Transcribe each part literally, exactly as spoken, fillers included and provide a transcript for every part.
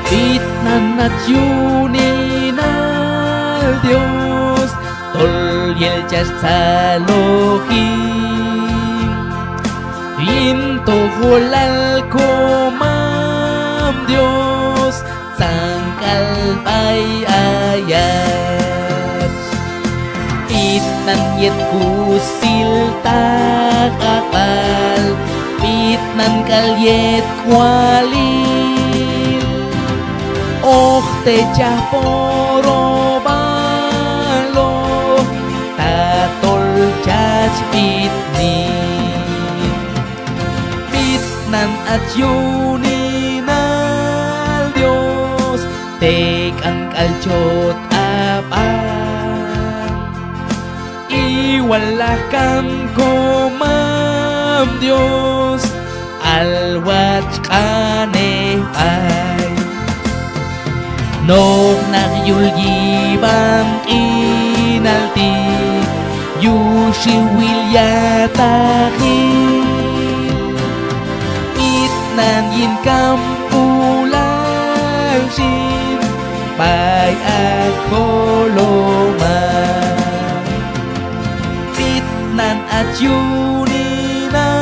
B'itnan hach yuninal Dios, tol yel chach tzaloji. Yin tojolal Komam Dios, tzan k'al b'ay ayach. B'itnan yet kusiltaq aq'b'al, b'itnan k'al yet k'ualil. Hoq techaj porob'aloq, tatol chach b'itni. B'itnan hach yuninal Dios, tek'an k'al chot ab'an. Iwal lajkan Komam Dios, al watx' q'anej b'ay. Noq naq yul yib'an q'inal ti', yuj xiwil ya'taqil. B'itnan yin kamk'ulal xin b'ay a Kolomal. B'itnan hach yuninal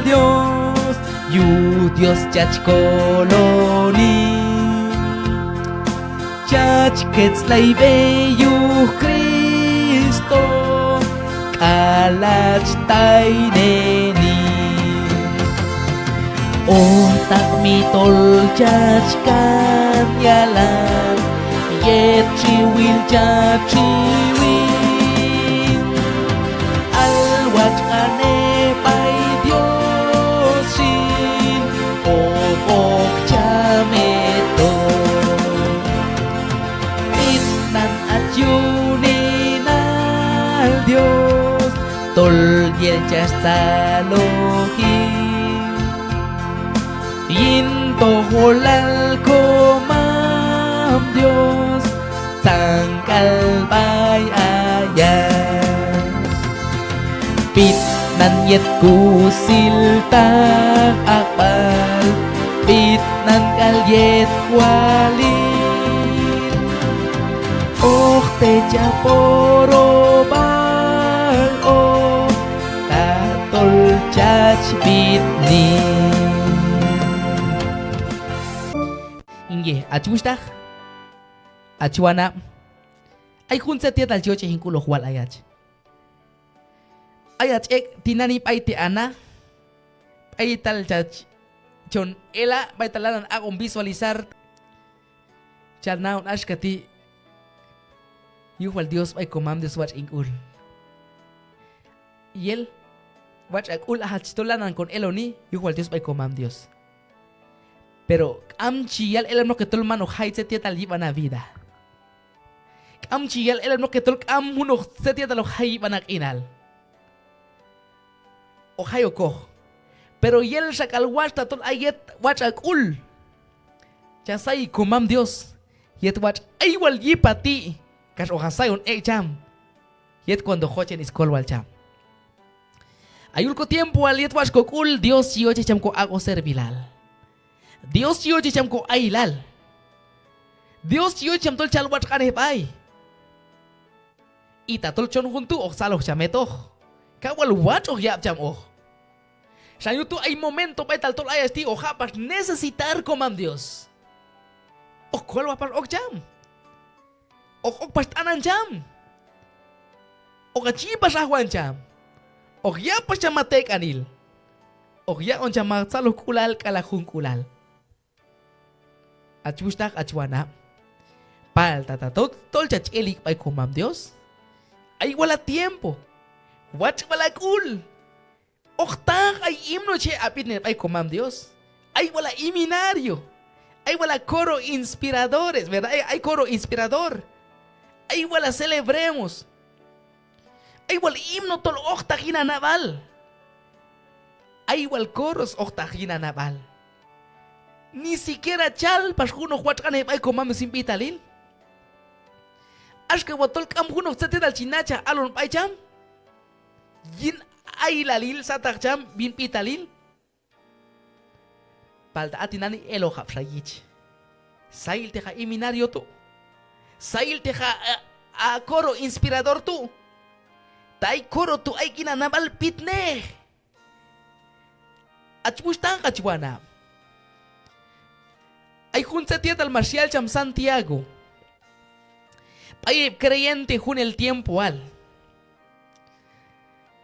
Dios, yuj Dios chach koloni. Chach ketzlay b'ey yuj Cristo, k'al hach tayneni. Ojtaq mi tol chach kan yalan, yet xiwil chach xiwil. Al watx' q'anej b'ay Dios xin, hoq ok cham etoq. B'itnan hach yuninal Dios, tol yel chach tzaloji. Yin tojolal Komam Dios, tzan k'al b'ay ayach. B'itnan yet kusiltaq aq'b'al, b'itnan k'al yet k'ualil. Hoq techaj porob'aloq, tatol chach b'itni. Inye, hach wuxhtaq, hach wanab', ay jun tzet yetal chi yochej hin k'ul hoq wal ayach. Ayach ek' tinani' b'ay te' a na, b'aytal chach chon ela', b'aytal lanan aq'on visualizar. Chal naon axka ti': Yuj wal Dios b'ay Komam Dios watx' hin k'ul. Yel watx' a k'ul, a jach tol lanan kon eloni, yuj wal Dios b'ay Komam Dios. Pero k'am chi yal elapnoq que tol man hoq jay tzet yetal yib'an a vida. K'am chi yal elapnoq que tol k'am junoq tzet yetal hoq jay yib'an a q'inal. Hoq jay okoq. Pero yel xak'al watx' tatol a yet watx' a k'ul cha sayi Komam Dios, yet watx' ay wal yip a ti' kax hoq a sayon ek' cham yet cuando jochen skolwal cham. A yul ko tiempoal yet watx' ko k'ul, Dios chi yochej cham ko aq'oj servilal. Dios chi yochej cham ko ayilal. Dios chi yochej cham tol chal watx' q'anej b'ay. Y tatol chon jun tu' hoq tzaloj cham etoq. Kaw wal watx' hoq yab' cham oq. Xan yuj tu' ay momento b'aytal tol ayach ti' hoq jaq' pax necesitar Komam Dios. Hoq kolwaj pax ok cham. Hoq ok pax t'anan cham. Hoq ach yi' pax ajwan cham. Hoq yaq' pax cham a tek'anil. Hoq yaq'on cham a tzalojk'ulal k'al a junk'ulal. Ach wuxhtaq, ach wanab', palta tatol tol chach el yik' b'ay Komam Dios, ay wal a tiempo, watx' wal a k'ul. Hoq taq ay himno chi je' a b'itnen b'ay Komam Dios. Ay wal a himnario. Ay wal a coro inspiradores, ¿verdad? Ay, ay coro inspirador. Ay wal a celebremos. Ay wal himno tol ojtaq yin a nab'al. Ay wal coros ojtaq yin a nab'al. Ni siquiera chal pax junoq watx' q'anej b'ay Komam Dios yin b'italil. Axka wal tol k'am junoq tzet yetal chi nachaj alon b'ay cham yin ayilalil sataq cham yin b'italil. Palta a tinani' elojab' xa yich. Sayilteq a himnario tu'. Sayilteq a, a, a coro inspirador tu'. Ta ay coro tu' ay yin a nab'al pitnej. Hach wuxhtaq, hach wanab'. Ay jun tzet yetal max yal cham Santiago b'ay heb' creyente junel tiempoal.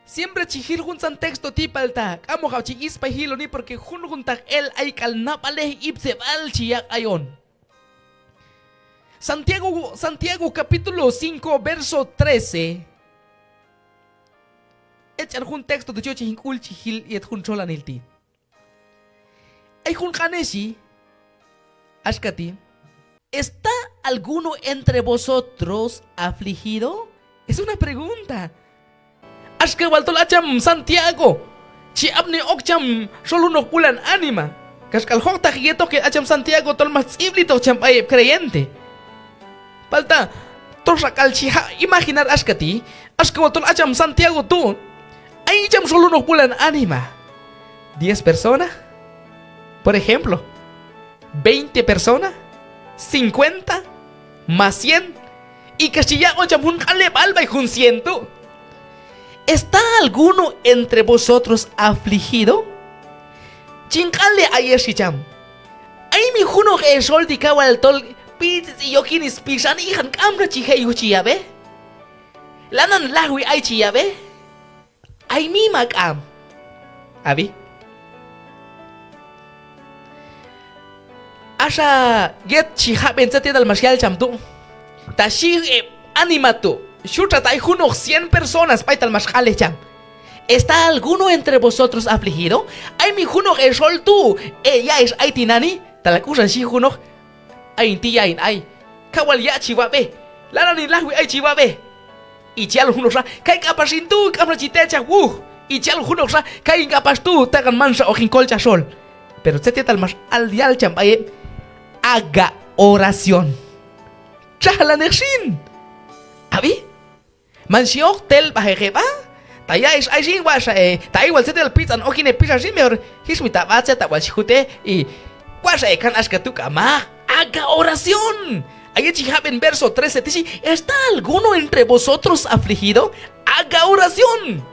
Siempre chi jil juntzan texto ti' palta k'amoqab' chi spay jiloni, porque junjuntaq el ay k'al nab'alej iptzeb'al chi yaq' ayon. Santiago, Santiago capítulo cinco, verso trece. Ech'an jun texto tu' chi yochej hin k'ul chi jil yet jun txolanil ti'. Ay jun q'anej xhi axka ti': ¿Está alguno entre vosotros afligido? Es una pregunta. Axka wal tol a cham Santiago chi apni ok cham xol junoq b'ulan anima. Kaxk'al jojtaq yetoq que a cham Santiago tol max tz'ib'litoq cham b'ay heb' creyente. Palta toxa k'al chi jaq' imaginar axka ti', axka wal tol a cham Santiago tu' ay cham xol junoq b'ulan anima. Diez personas, por ejemplo. Veinte personas, cincuenta, más cien, y kax chi yaq'on cham jun q'anleb'al b'ay jun cien tu'. ¿Está alguno entre vosotros afligido? Chin q'anlej ayex, xhi cham. Ay mi junoq hexol ti' kaw wal tol pitz'itz'i yok yin spixan, ijan k'amxa chi je' yuj chi yab'ej. Lanan lajwi ay chi yab'ej. Ay mi ma k'am. Ab'i. Axa yet chi jab'en tzet yetal max yal cham tu'. Ta xhi heb' anima tu', xutxa ta ay junoq cien personas b'aytal max q'anlej cham: ¿Está alguno entre vosotros afligido? Ay mi junoq hexol tu' heya'ex ay tinani'. Tala k'uxan xhi junoq: Ayin ti' ya' hin ay, kaw wal ya' chi wab'ej, lanan hin lajwi ay chi wab'ej. Y chi yalon junoqxa: Kay k'apax hin tu', k'amxa chi techaj wuj. Y chi yalon junoqxa: Kay hin k'apax tu', taqan manxa hoq hin kolchaj xol. Pero tzet yetal max al yal cham b'ay heb': Haga oración. Txajlaneq xin. Ab'i. Man xhi ok telb'ajeq heb'a. Ta ya'ex ay xin, watx'xa, eh, ta ay wal tzet yetal pitz'an ok yin hepixan xin, mejor jix mi ta b'a tzet ta wal chi jutej, y watx'xa hekan axka tu', k'amaq. Haga oración. A yet chi jab'en verso trece ti' xhi: ¿Está alguno entre vosotros afligido? Haga oración.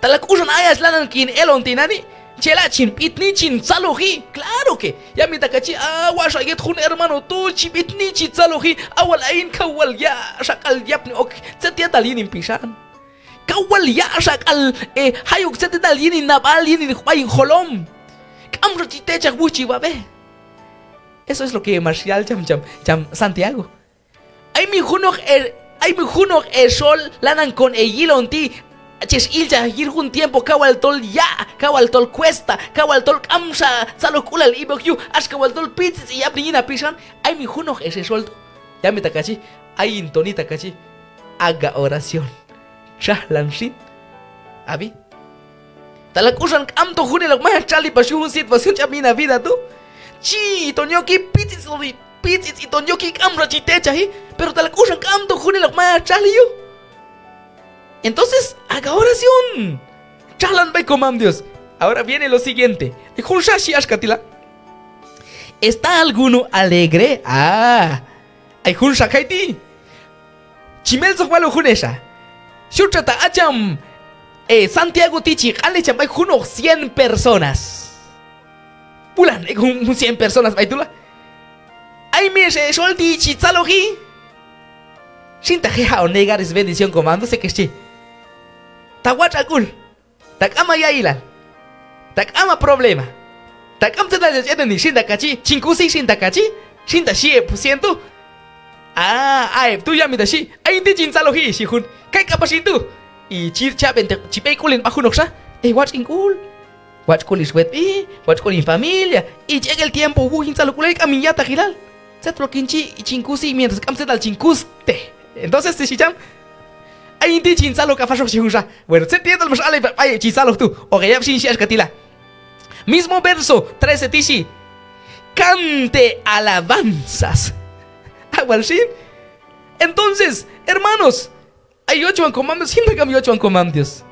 Tala k'uxan ayach lanan kin elon tinani', chela' chin b'itni chin tzaloji. Claro que ya' mi ta kach chi, a, watx'xa yet jun hermano tu' chi b'itni chi tzaloji, a wal ayin kaw wal ya' xak'al yapni ok tzet yetal yin hin pixan. Kaw wal ya' xak'al, eh, jay ok tzet yetal yin hin nab'al, yin hin b'ay hin jolom. K'amxa chi techaj wuj chi wab'ej. Eso es lo que max yal cham, cham, cham Santiago. Ay mi junoq e-, ay mi junoq hexol lanan kon heyilon ti', chex ilchaj yin jun tiempo kaw wal tol ya', kaw wal tol cuesta, kaw wal tol k'amxa tzalojk'ulal ib'ok yuj, axka wal tol pitz'itz'i yapni yin hapixan. Ay mi junoq hex hexol tu'. Ya' mi ta kach chi, ayin toni ta kach chi, haga oración. Txajlan xin. Ab'i. Tala k'uxan k'amto juneloq mayal txajli pax yuj jun situación ch'ab' yin havida tu', chi ton yoki, pitz'itz'i, pitz'itz'i ton yoki, k'amxa chi techaji. Pero tala k'uxan k'amto juneloq mayal txajli yuj, entonces haga oración. Txajlan b'ay komam Dios. Ahora viene lo siguiente. Ay junxa xhi axka ti' la: ¿Está alguno alegre? Ah. Ay junxa kayti'. Chi meltzoj wal ok junexa. Xutxa ta a cham, eh, Santiago ti' chi q'anlej cham b'ay junoq cien personas. B'ulan ek' jun, jun cien personas b'ay tu' la. Ay mi hex hexol ti' chi tzaloji. Xin ta je' jaq'on negar sbendición komam Dios, xhi. Ta watx' hak'ul. Ta k'am haya'ilal, ta k'am haproblema, ta k'am tzetal chach eteni, xin ta kach chi, chin kusi, xin ta kach chi, xin ta xhi heb' cien tu'. A, a heb' tu' ya' mi ta xhi, ayin ti' chin tzaloji, xhi jun. Kay k'apax hin tu'. Y chi, chi ab'enteq, chi b'eyk'ulen b'a junoqxa. Ey, watx' hin k'ul. Watx' k'ul ix wetb'i, watx' k'ul hin familia. Y chi ek' el tiempo wuj yin tzalojk'ulal, k'am hin ya'taqilal. Tzet wal ok hin chi, chin kusi, mientras k'am tzetal chin kustej. Entonces, xhi cham, ayin ti' chin tzaloj k'apaxoq, xhi junxa. Bueno, tzet yetal max al heb' b'ay heb' chi tzaloj tu'. Hoq heyab' xin xhi axka ti' la. Mismo verso trece ti' xhi: Cante alabanzas. A wal xin. Entonces, hermanos, ay yochwan komam Dios, jin ta k'am yochwan komam Dios.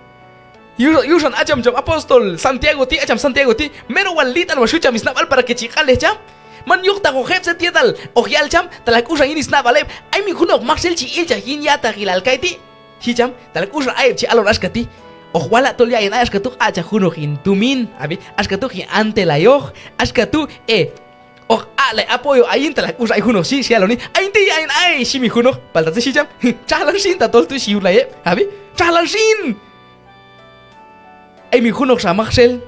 Yu-, yuxan a cham, cham apóstol Santiago ti', a cham Santiago ti', mero wal lit'an wal xyu cham snab'al para que chi q'anlej cham. Man yojtaq hoq heb' tzet yetal hoq yal cham, talaj k'uxan yin snab'al heb'. Ay mi junoq maktxel chi ilchaj yin ya'taqilal kayti', xhi cham. Talaj k'uxan ay heb' chi alon axka ti': Hoq wala' tol ya'in ay axka tu' hoq aq'chaj junoq hin tumin, ab'i, axka tu' hoq hin antelayoq, axka tu', e, hoq aq'lay apoyo ayin. Talaj k'uxan ay junoq xhi, xhi yaloni: Ayin ti' ya'in ay, xhi mi junoq. Palta tzet xhi cham: Txajlan xin, tatol tu' xhi yulnay heb', ab'i, txajlan xin. Ay mi junoqxa maktxel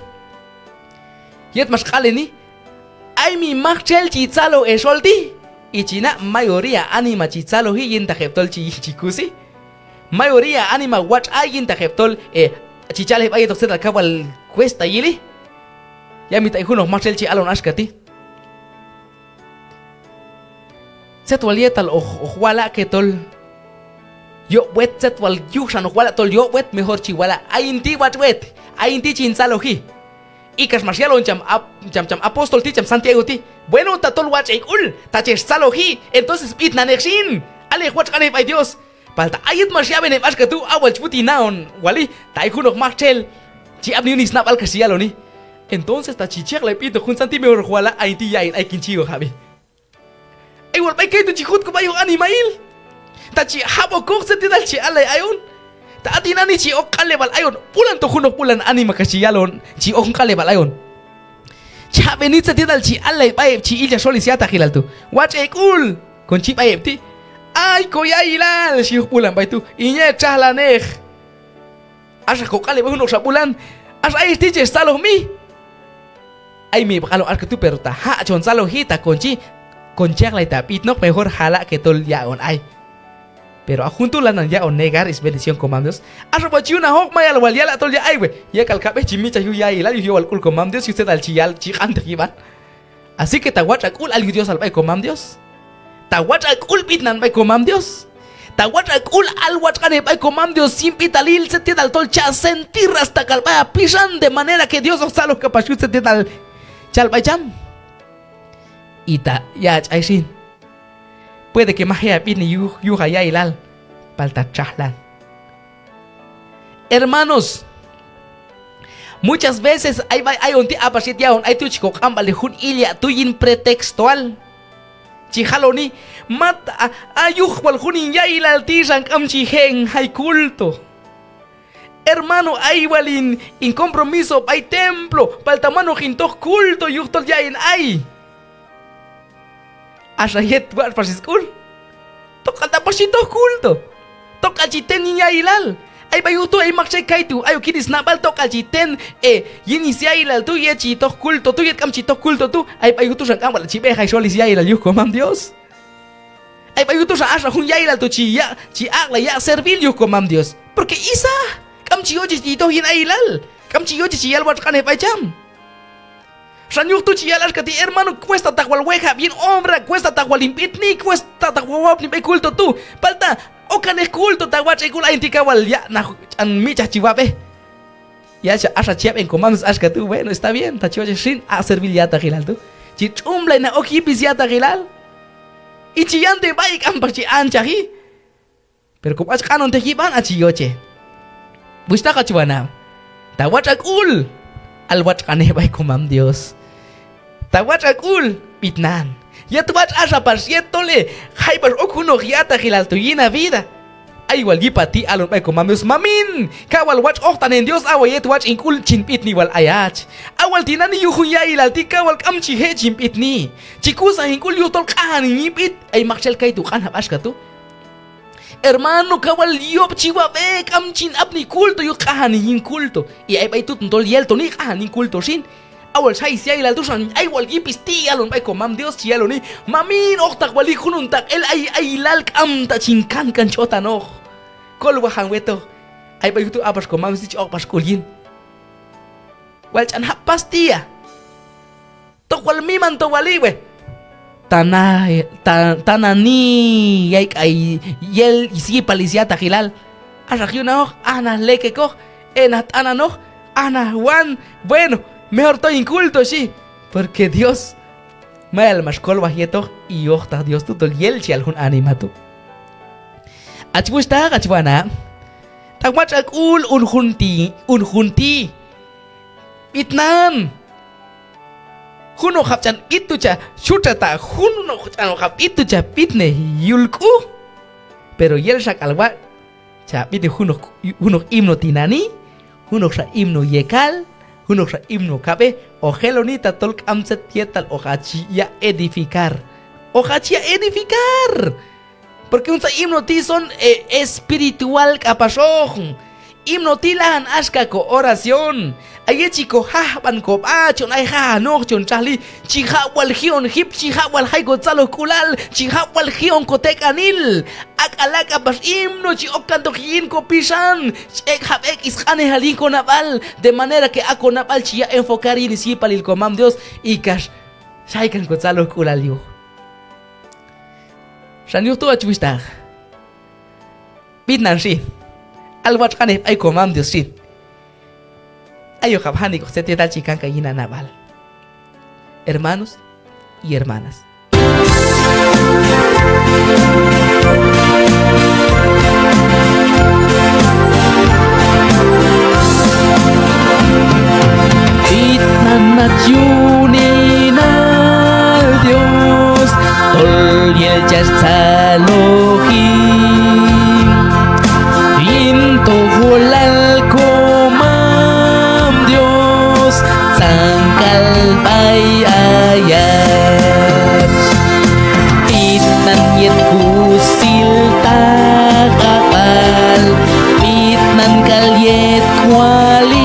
yet max q'anleni, ay mi maktxel chi tzaloj e xol ti'. Y chi na' mayoría anima chi tzaloji yintaq heb' tol chi, chi kusi. Mayoría anima watx' ay yintaq heb' tol, e, chi chal heb' ay yetoq tzetal kaw wal cuesta yili. Ya mi ta ay junoq maktxel chi alon axka ti': Tzet wal yetal hoq, hoq wala' que tol yob' wet, tzet wal yuj xan hoq wala' tol yob' wet, mejor chi wala'. Ayin ti' watx' wet, ayin ti' chin tzaloji. Y kax max yalon cham ap-, cham, cham apóstol ti', cham Santiago ti': Bueno, tatol watx' e k'ul, ta chex tzaloji, entonces b'itnaneq xin, alej watx' q'anej b'ay Dios. Palta a yet max yab'en heb' axka tu', a wal chi wut hin na'on wali, ta ay junoq maktxel chi apni yun snab'al kax chi yaloni: Entonces ta chi cheqlay b'itnoq juntzan ti', mejor hoq wala', ayin ti' ya'in ay kin chi oq, ab'i. Ay wal b'ay kaytu' chi jut kob'a yuj animahil. Ta chi jab'okoq tzet yetal chi allay ayon. Ta a tinani' chi ok q'anleb'al ayon, b'ulanto junoq b'ulan anima kax chi yalon, chi ok jun q'anleb'al ayon. Chab'eni tzet yetal chi allay b'ay heb' chi ilchaj xol sya'taqilal tu': Watx' e k'ul, kon chi b'ay heb' ti'. Ay koya'ilal, xhi yuj b'ulan b'ay tu', inyet txajlaneq. Axa koq'anleb'al junoqxa b'ulan: Axa ayex ti' chex tzaloj mi. Ay mi heb' q'anlon axka tu', pero ta ja' chon tzaloji, ta kon chi, kon cheqlay ta b'itnoq, mejor jala' que tol yaq'on ay. Pero a jun tu' lanan yaq'on negar sbendición komam Dios. Axa watx' chi yun ajoq, mayal wal yala' tol ya'ay we'. Yek'al kab'ej chi mitx'chaj yuj ya'ilal, yuj yowal k'ul komam Dios, yuj tzetal chi yal, chi q'anteq yib'an. Así que ta watx' a k'ul al yuj Diosal b'ay komam Dios. Ta watx' a k'ul b'itnan b'ay komam Dios. Ta watx' a k'ul al watx' q'anej b'ay komam Dios yin b'italil, tzet yetal tol cha sentir hasta k'al b'ay a pixan, de manera que Dios hoq tzaloj k'apax yuj tzet yetal chal b'ay cham. Y ta ya' ch'ay xin, puede que maj je' a b'itni yuj, yuj a ya'ilal, palta txajlan. Hermanos, muchas veces ay b'ay ayon ti', a pax yet ya'on ay tu' chi koq'anb'alnej jun ilya' tu' yin pretextoal. Chi jaloni: Mat a, a yuj wal jun hin ya'ilal ti' xan k'am chi je' hin jay culto. Hermano, ay wal hin, hin compromiso b'ay templo, palta man hoq hin toj culto yujtol ya'in ay. Axa yet watx' pax sk'ul, tok'al ta pax chi toj culto, tok'al chi ten yin ya'ilal. Ay b'ay yuj tu' ay maktxel kaytu' ayok yin snab'al, tok'al chi ten, e, yin sya'ilal tu' yet chi toj culto tu', yet k'am chi toj culto tu'. Ay b'ay yuj tu' xan k'am wal chi b'ejay xol sya'ilal yuj komam Dios. Ay b'ay yuj tu' xan axa jun ya'ilal tu' chi ya', chi aq'lay yaq' servil yuj komam Dios. Porque isa, k'am chi yoche chi toj yin ayilal, k'am chi yoche chi yal watx' q'anej b'ay cham. Xan yuj tu' chi yal axka ti': Hermano, cuesta taq wal wejab' yin obra, cuesta taq wal hin b'itni, cuesta taq wal wapni b'ay culto tu'. Palta okaneq culto, ta watx' e k'ul, ayin ti' kaw wal yaq' naq ch'an mitx'chaj chi wab'ej. Yalxa axa chi yab'en komam Dios axka tu': Bueno, está bien, ta chi yoche xin, aq' servil ya'taqilal tu'. Chi tx'umlay naq ok yin sya'taqilal. Y chi yanten b'ay, k'am pax chi anchaji. Pero komo hach q'anonteq yib'an, hach chi yoche. Wuxhtaq, hach wanab', ta watx' a k'ul, al watx' q'anej b'ay komam Dios. Ta watx' a k'ul, b'itnan. Yet watx' axa pax yet tole, jay pax ok junoq ya'taqilal tu' yin a vida, ay wal yip a ti' alon b'ay komam Dios: Mamin, kaw wal watx' ojtaqnen Dios, a wal yet watx' hin k'ul chin b'itni wal ayach. A wal tinani' yuj jun ya'ilal ti' kaw wal k'am chi je' chin b'itni. Chi kusaj hin k'ul yujtol q'ajanin yin b'it. Ay maktxel kaytu' q'anjab' axka tu'. Hermano, kaw wal yob' chi wab'ej, k'am chin apni culto yuj q'ajanin yin culto. Y ay b'ay tu' ton tol yel toni q'ajan yin culto xin. A wal xay sya'ilal tu' xan ay wal yip sti' yalon b'ay komam Dios, chi yaloni: Mamin, ojtaq wal yik' junontaq el ay, ayilal k'am ta chin kankan ch'otanoq. Kolwajan wetoq. Ay b'ay yuj tu' a pax komam Dios chi oq' pax sk'ul yin. Wal ch'an jab' pastilla. Tok wal miman to wali we'. Tana, ta, tanani yay k'ay yel syipal sya'taqilal. Axa hoq yun ajoq, aj naj lekekoq, e naj t'ananoq, aj naj wan. Bueno, mejor toy hin culto xhi. Porque Dios mayal max kolwaj yetoq, y ojtaq Dios tu' tol yel chi yal jun anima tu'. Hach wuxhtaq, hach wanab', ta watx' a k'ul un jun ti', un jun ti', b'itnan. Junoqab' ch'an b'it tu' cha xutxa ta junoq ch'anoqab' b'it tu' cha b'itnej yul k'u. Pero yel xak'al watx' cha b'itnej junoq, junoq himno tinani', junoqxa himno yekal, junoqxa himno kab'ej, hoq jeloni tatol k'am tzet yetal hoq hach yaq' edificar. Hoq hach yaq' edificar. Porque juntzan himno ti' son, eh, espiritual k'apaxoq. Himno ti' lajan axka ko oración. A yet chi ko jajb'an ko b'a, chon ay jajanoq, chon txajli, chi jab' wal ji'on jip, chi jab' wal jay ko tzalojk'ulal, chi jab' wal ji'on ko tek'anil. Ak'ala' k'apax himno chi ok kantoq yin ko pixan, chi ek' jab' ek' sq'anejal yin ko nab'al, de manera que a ko nab'al chi yaq' enfocar yin syipalil ko mam Dios, y kax xay kan ko tzalojk'ulal yuj. Xan yuj tu' hach wuxhtaq, b'itnan xin, al watx' q'anej b'ay ko mam Dios xin. Ayoqab' janik'oq tzet yetal chi kankan yin ha nab'al, hermanos y hermanas. B'itnan hach yuninal Dios, tol yel chach tzaloji yin tojolal ko mam Dios, tzan k'al b'ay ayach. B'itnan yet kusil taq'ab'al, b'itnan k'al yet k'ualil.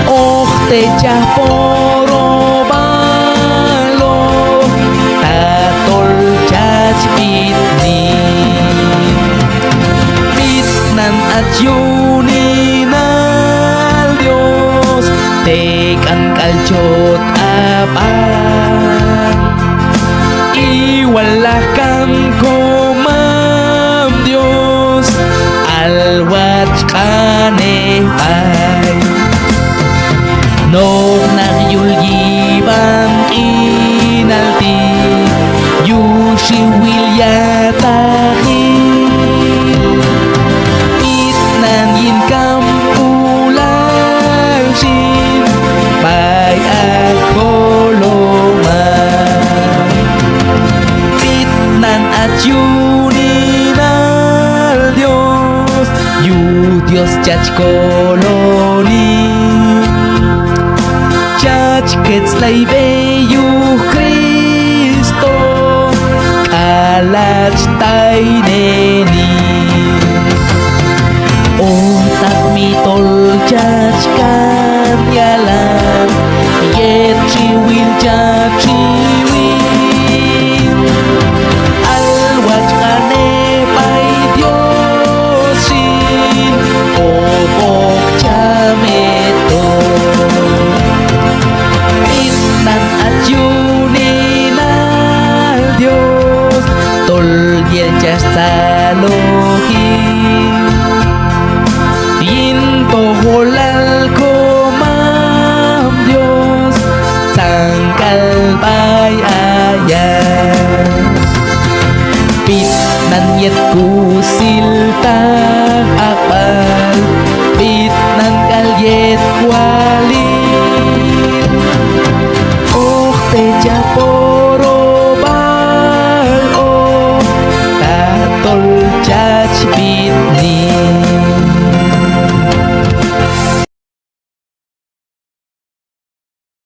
Hoq techaj probaloq tatol chach b'itni. B'itnan hach yuninal Dios, tek'an k'al chot ab'an. Iwal lajkan ko mam Dios, al watx' q'anej b'ay. Noq naq yul yib'an q'inal ti', yuj xiwil ya'taqil. B'itnan yin kampulal xin b'ay ha kolomal. B'itnan hach yuninal Dios, yuj Dios chach koloni, chach ketzlay b'e